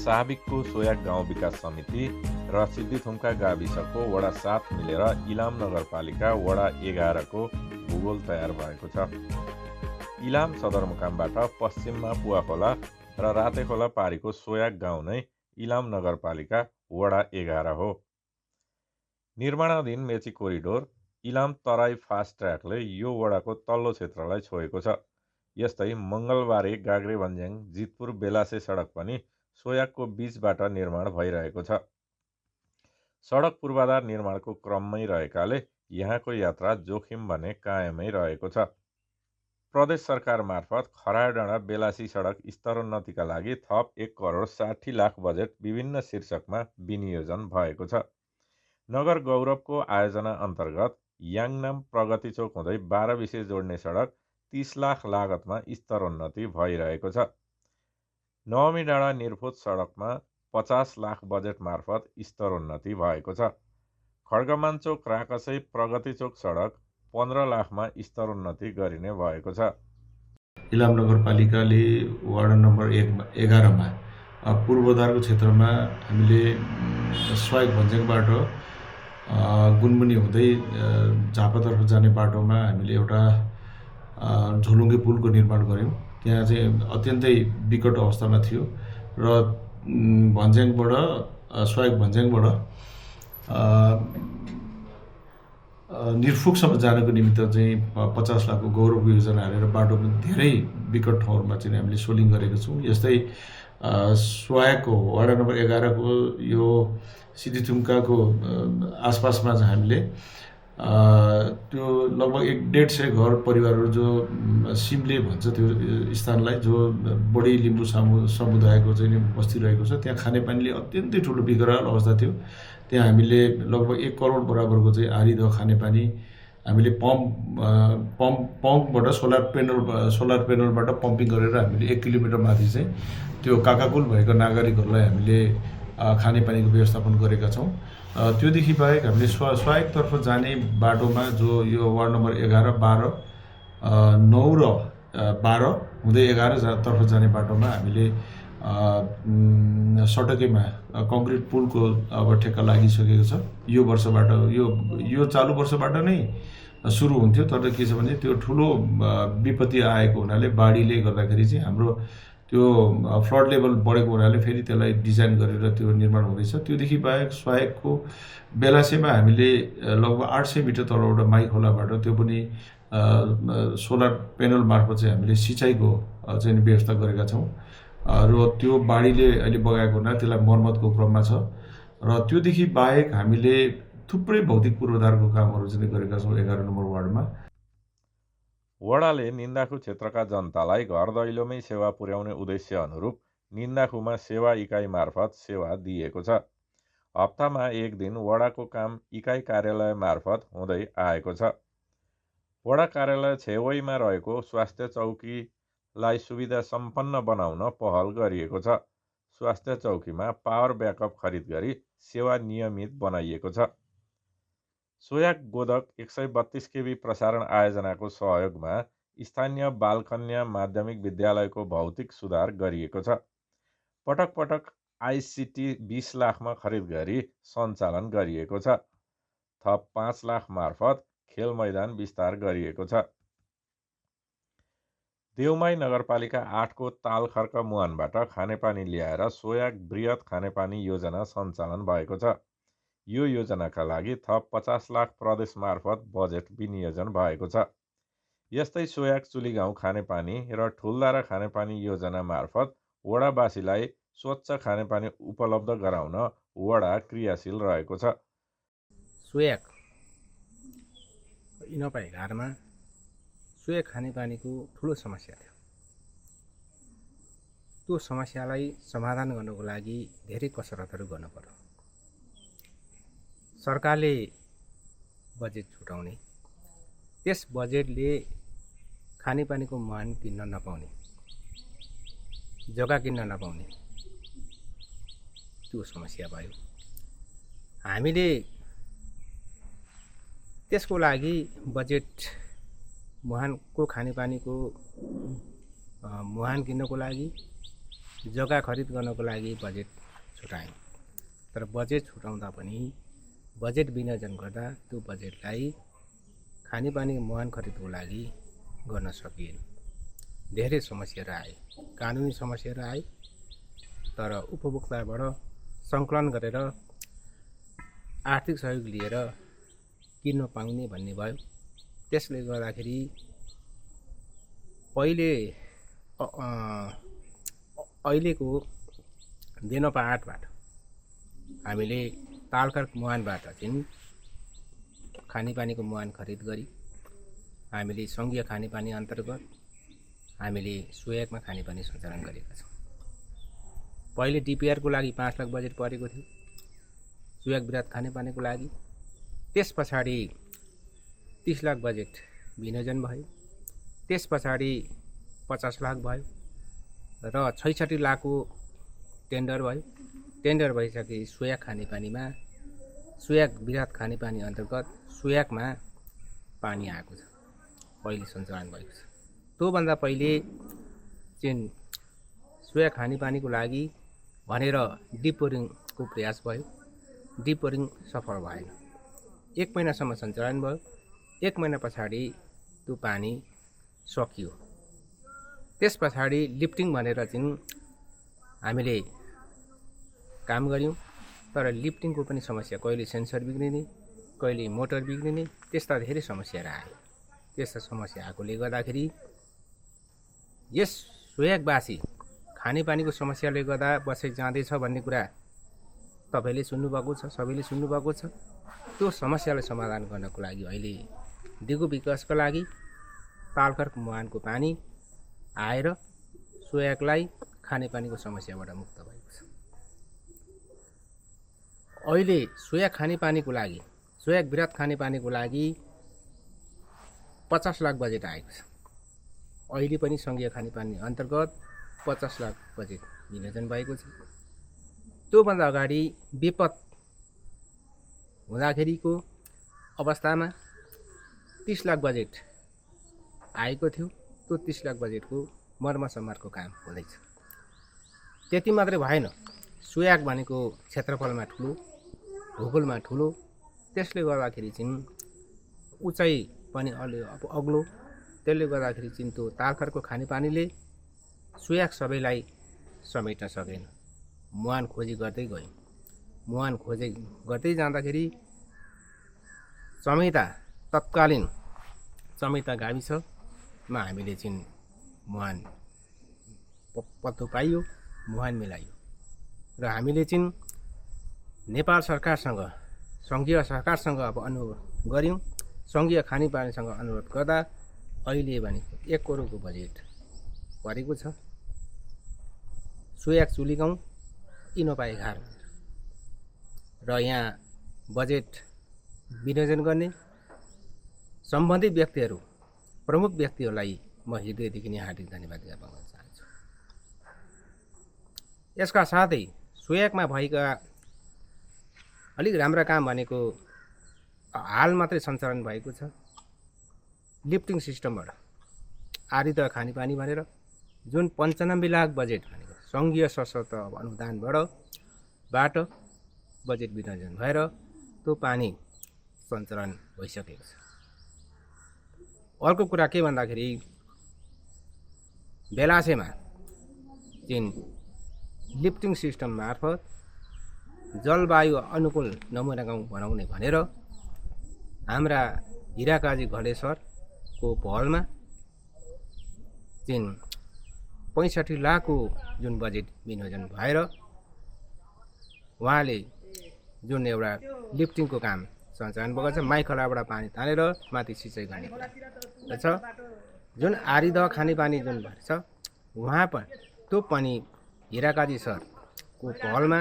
साबिकको सोयाक गाउँ विकास समिति र सिद्धिथुम्का गाविसको वडा 7 मिलेर इलाम नगरपालिका वडा 11 को भूगोल तयार भएको छ। इलाम सदरमुकामबाट पश्चिममा पुवाखोला र रातेखोला पारीको सोयाक गाउँ नै इलाम नगरपालिका वडा 11 हो। निर्माणाधीन मेची कोरिडोर इलाम तराई फास्ट ट्र्याकले यो वडाको तल्लो क्षेत्रलाई छोएको छ। यस्तै मङ्गलबारे गाग्रेभन्ज्याङ जितपुर बेलासे सडक पनि सोयाकको बीचबाट निर्माण भइरहेको छ। सडक पूर्वाधार निर्माणको क्रममै रहेकाले यहाँको यात्रा जोखिम भने कायमै रहेको छ। प्रदेश सरकार मार्फत खरायोडाँडा बेलासी सडक स्तरोन्नतिका लागि थप 1,60,00,000 बजेट विभिन्न शीर्षकमा विनियोजन भएको छ। नगर गौरवको आयोजना अन्तर्गत याङनाम प्रगति चोक हुँदै 12 विषय जोड्ने सडक 30 लाख लागतमा स्तरोन्नति भइरहेको छ। नवमी डाँडा निर्फोत सडकमा 50 लाख बजेट मार्फत स्तरोन्नति भएको छ। खड्गमान चोक राकसै प्रगति चोक सडक 15 लाखमा स्तरोन्नति गरिने भएको छ। इलाम नगरपालिकाले वार्ड नम्बर 11 मा पूर्वाधारको क्षेत्रमा हामीले स्वायक भन्ज्याङबाट गुनमुनी हुँदै झापातर्फ जाने बाटोमा हामीले एउटा झोलुङ्गे पुलको निर्माण गर्यौँ। त्यहाँ चाहिँ अत्यन्तै विकट अवस्थामा थियो र भन्ज्याङबाट स्वायक भन्ज्याङबाट निर्फुकसम्म जानको निमित्त चाहिँ 50 लाखको गौरव योजना हालेर बाटो पनि धेरै विकट ठाउँहरूमा चाहिँ हामीले सोलिङ गरेको छौँ। यस्तै स्वायकको वार्ड नम्बर 11 को यो सिद्धिथुम्काको आसपासमा चाहिँ हामीले त्यो लगभग 150 घर परिवारहरू जो सिमले भन्छ त्यो स्थानलाई, जो बढी लिम्बू समुदायको चाहिँ बस्ती रहेको छ, त्यहाँ खानेपानीले अत्यन्तै ठुलो बिकराल अवस्था थियो। त्यहाँ हामीले लगभग 1 करोड बराबरको चाहिँ आरिद खानेपानी हामीले पम्पबाट सोलर पेनलबाट पम्पिङ गरेर हामीले 1 किलोमिटर माथि चाहिँ त्यो काकाकुल भएको नागरिकहरूलाई हामीले खानेपानीको व्यवस्थापन गरेका छौँ। त्योदेखि बाहेक हामीले स्वायकतर्फ जाने बाटोमा जो यो वार्ड नम्बर 11, 12, 9 र 12 हुँदै 11 तर्फ जाने बाटोमा हामीले सडकैमा कङ्क्रिट पुलको अब ठेक्का लागिसकेको छ। यो वर्षबाट यो चालु वर्षबाट नै सुरु हुन्थ्यो, तर के छ भने त्यो ठुलो विपत्ति आएको हुनाले बाढीले गर्दाखेरि चाहिँ हाम्रो त्यो फ्लड लेभल बढेको हुनाले फेरि त्यसलाई डिजाइन गरेर त्यो निर्माण हुँदैछ। त्योदेखि बाहेक स्वायकको बेलासेमा हामीले लगभग 800 मिटर तलबाट माई खोलाबाट त्यो पनि सोलर पेनल मार्फत चाहिँ हामीले सिँचाइको चाहिँ व्यवस्था गरेका छौँ र त्यो बाढीले अहिले बगाएको हुनाले त्यसलाई मर्मतको क्रममा छ। र त्योदेखि बाहेक हामीले थुप्रै भौतिक पूर्वाधारको कामहरू चाहिँ गरेका छौँ 11 नम्बर वार्डमा। वडाले निन्दाखु क्षेत्रका जनतालाई घर दैलोमै सेवा पुर्याउने उद्देश्य अनुरूप निन्दाखुमा सेवा इकाइ मार्फत सेवा दिएको छ। हप्तामा 1 दिन वडाको काम इकाइ कार्यालय मार्फत हुँदै आएको छ। वडा कार्यालय छेउमा रहेको स्वास्थ्य चौकीलाई सुविधा सम्पन्न बनाउन पहल गरिएको छ। स्वास्थ्य चौकीमा पावर ब्याकअप खरिद गरी सेवा नियमित बनाइएको छ। सोयाक गोदक 132 केबी प्रसारण आयोजनाको सहयोगमा स्थानीय बालकन्या माध्यमिक विद्यालयको भौतिक सुधार गरिएको छ। पटक पटक आइसिटी 20 लाखमा खरिद गरी सञ्चालन गरिएको छ। थप 5 लाख मार्फत खेल मैदान विस्तार गरिएको छ। देउमाई नगरपालिका 8 को तालखर्क मुहानबाट खानेपानी ल्याएर सोयाक बृहत खानेपानी योजना सञ्चालन भएको छ। यो योजनाका लागि थप 50 लाख प्रदेश मार्फत बजेट विनियोजन भएको छ। यस्तै सोयाक चुलीगाउँ खानेपानी र ठुलधारा खानेपानी योजना मार्फत वडावासीलाई स्वच्छ खानेपानी उपलब्ध गराउन वडा क्रियाशील रहेको छ। सोयाक इनपाई घरमा सोयाक खानेपानीको ठुलो समस्या थियो। त्यो समस्यालाई समाधान गर्नको लागि धेरै कसरतहरू गर्नु पर्यो। सरकारले बजेट छुटाउने, त्यस बजेटले खानेपानीको मुहान किन्न नपाउने, जग्गा किन्न नपाउने त्यो समस्या भयो। हामीले त्यसको लागि बजेट मुहानको खानेपानीको मुहान किन्नको लागि जग्गा खरिद गर्नको लागि बजेट छुटायौँ। तर बजेट छुटाउँदा पनि बजेट विनियोजन गर्दा त्यो बजेटलाई खानेपानी मुहान खरिदको लागि गर्न सकिएन। धेरै समस्याहरू आए, कानुनी समस्याहरू आए, तर उपभोक्ताबाट सङ्कलन गरेर आर्थिक सहयोग लिएर किन्न पाउने भन्ने भयो। त्यसले गर्दाखेरि अहिलेको देनपा 8बाट हामीले तालकर मुहानबाट चाहिँ खानेपानीको मुहान खरिद गरी हामीले सङ्घीय खानेपानी अन्तर्गत हामीले सुयागमा खानेपानी सञ्चालन गरेका छौँ। पहिले डिपिआरको लागि 5 लाख बजेट परेको थियो सुयाग विराट खानेपानीको लागि। त्यस पछाडि 30 लाख बजेट विनियोजन भयो। त्यस पछाडि 50 लाख भयो र 66 लाखको टेन्डर भयो। टेन्डर भइसके सुयाग खानेपानीमा सुयाग विराट खानेपानी अन्तर्गत सुयागमा पानी आएको छ, पहिले सञ्चालन भएको छ। त्योभन्दा पहिले चाहिँ सुयाग खानेपानीको लागि भनेर डिप बोरिङको प्रयास भयो। डिप बोरिङ सफल भएन। 1 महिनासम्म सञ्चालन भयो। 1 महिना पछाडि त्यो पानी सकियो। त्यस पछाडि लिफ्टिङ भनेर चाहिँ हामीले काम गऱ्यौँ। तर लिफ्टिङको पनि समस्या, कहिले सेन्सर बिग्रिने, कहिले मोटर बिग्रिने, त्यस्ता धेरै समस्याहरू आए। त्यस्ता समस्या आएकोले गर्दाखेरि यस सुयागवासी खानेपानीको समस्याले गर्दा बसेक जाँदैछ भन्ने कुरा तपाईँले सुन्नुभएको छ, सबैले सुन्नुभएको छ। त्यो समस्यालाई समाधान गर्नको लागि अहिले दिगो विकासको लागि तालकर मुहानको पानी आएर सुयागलाई खानेपानीको समस्याबाट मुक्त भएको छ। अहिले सुयाग खानेपानीको लागि, सुयाग विराट खानेपानीको लागि 50 लाख बजेट आएको छ। अहिले पनि सङ्घीय खानेपानी अन्तर्गत 50 लाख बजेट विनियोजन भएको छ। त्योभन्दा अगाडि विपद हुँदाखेरिको अवस्थामा 30 लाख बजेट आएको थियो। त्यो 30 लाख बजेटको मर्मसम्मारको काम हुँदैछ। त्यति मात्रै भएन, सुयाग भनेको क्षेत्रफलमा ठुलो, भूगोलमा ठुलो, त्यसले गर्दाखेरि चाहिँ उचाइ पनि अलि अग्लो, त्यसले गर्दाखेरि चाहिँ त्यो तालकरको खानेपानीले सुयाग सबैलाई समेट्न सकेन। मुहान खोजी गर्दै गयौँ। मुहान खोजी गर्दै जाँदाखेरि तत्कालीन समेता गाविसमा हामीले चाहिँ मुहान पत्तो पाइयो, मुहान मिलाइयो र हामीले चाहिँ नेपाल सरकारसँग, सङ्घीय सरकारसँग अब अनुरोध गऱ्यौँ। सङ्घीय खानेपानीसँग अनुरोध गर्दा अहिले भनेको 1 करोडको बजेट परेको छ। सुयाग चुलीगाउँ इनोपा 11 र यहाँ बजेट विनियोजन गर्ने सम्बन्धित व्यक्तिहरू, प्रमुख व्यक्तिहरूलाई म हृदयदेखि नै हार्दिक धन्यवाद ज्ञापन गर्न चाहन्छु। यसका साथै सुयागमा भएका अलिक राम्रा काम भनेको हाल मात्रै सञ्चालन भएको छ। लिफ्टिङ सिस्टमबाट आरिद खानेपानी भनेर जुन 95 लाख बजेट भनेको सङ्घीय सशक्त अनुदानबाट बजेट विनियोजन भएर त्यो पानी सञ्चालन भइसकेको छ। अर्को कुरा के भन्दाखेरि बेलासेमा जुन लिफ्टिङ सिस्टम मार्फत जलवायु अनुकूल नमुना गाउँ बनाउने भनेर हाम्रा हिराकाजी घलेश्वरको पहलमा जुन 65 लाखको जुन बजेट विनियोजन भएर उहाँले जुन एउटा लिफ्टिङको काम सञ्चालन भएको छ। माइखलाबाट पानी तानेर माथि सिँचाइ गर्ने छ। जुन आरिद खानेपानी जुन भन्छ उहाँ पनि त्यो पनि हिराकाजी सरको पहलमा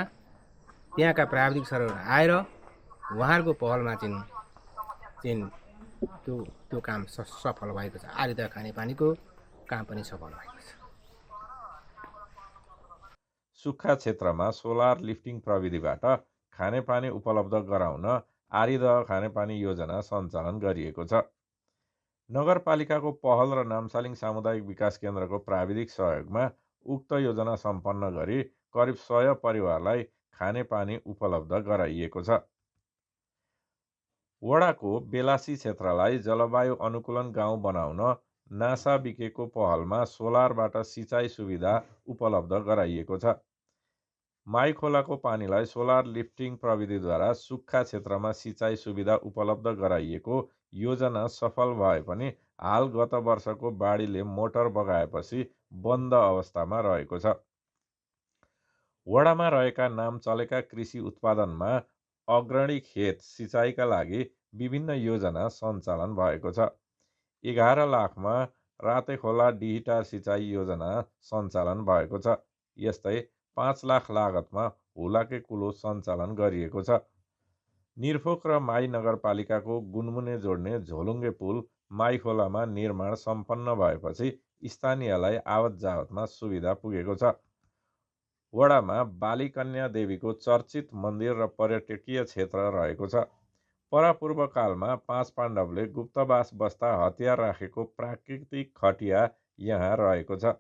त्यहाँका प्राविधिक सरहरू आएर उहाँहरूको पहलमा चाहिँ त्यो काम सफल भएको छ। आरिद खानेपानीको काम पनि सफल भएको छ। सुक्खा क्षेत्रमा सोलर लिफ्टिङ प्रविधिबाट खानेपानी उपलब्ध गराउन आरिद खानेपानी योजना सञ्चालन गरिएको छ। नगरपालिकाको पहल र नामसालिङ सामुदायिक विकास केन्द्रको प्राविधिक सहयोगमा उक्त योजना सम्पन्न गरी करिब 100 परिवारलाई खानेपानी उपलब्ध गराइएको छ। वडाको बेलासी क्षेत्रलाई जलवायु अनुकूलन गाउँ बनाउन नासा बिकेको पहलमा सोलरबाट सिँचाइ सुविधा उपलब्ध गराइएको छ। माइखोलाको पानीलाई सोलर लिफ्टिङ प्रविधिद्वारा सुक्खा क्षेत्रमा सिँचाइ सुविधा उपलब्ध गराइएको योजना सफल भए पनि हाल गत वर्षको बाढीले मोटर बगाएपछि बन्द अवस्थामा रहेको छ। वडामा रहेका नाम चलेका कृषि उत्पादनमा अग्रणी खेत सिँचाइका लागि विभिन्न योजना सञ्चालन भएको छ। 11 लाखमा रातेखोला डिहिटार सिँचाइ योजना सञ्चालन भएको छ। यस्तै 5 लाख लागतमा हुलाके कुलो सञ्चालन गरिएको छ। निर्फोक र माई नगरपालिकाको गुनमुने जोड्ने झोलुङ्गे पुल माइखोलामा निर्माण सम्पन्न भएपछि स्थानीयलाई आवत जावतमा सुविधा पुगेको छ। वडामा बालीकन्या देवीको चर्चित मन्दिर र पर्यटकीय क्षेत्र रहेको छ। परापूर्व कालमा 5 पाण्डवले गुप्तवास बस्दा हतियार राखेको प्राकृतिक खटिया यहाँ रहेको छ।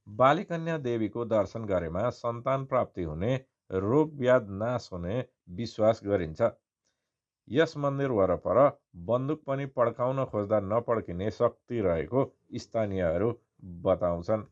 बालीकन्या देवीको दर्शन गरेमा सन्तान प्राप्ति हुने, रोग व्याध नाश हुने विश्वास गरिन्छ। यस मन्दिर वरपर बन्दुक पनि पड्काउन खोज्दा नपड्किने शक्ति रहेको स्थानीयहरू बताउँछन्।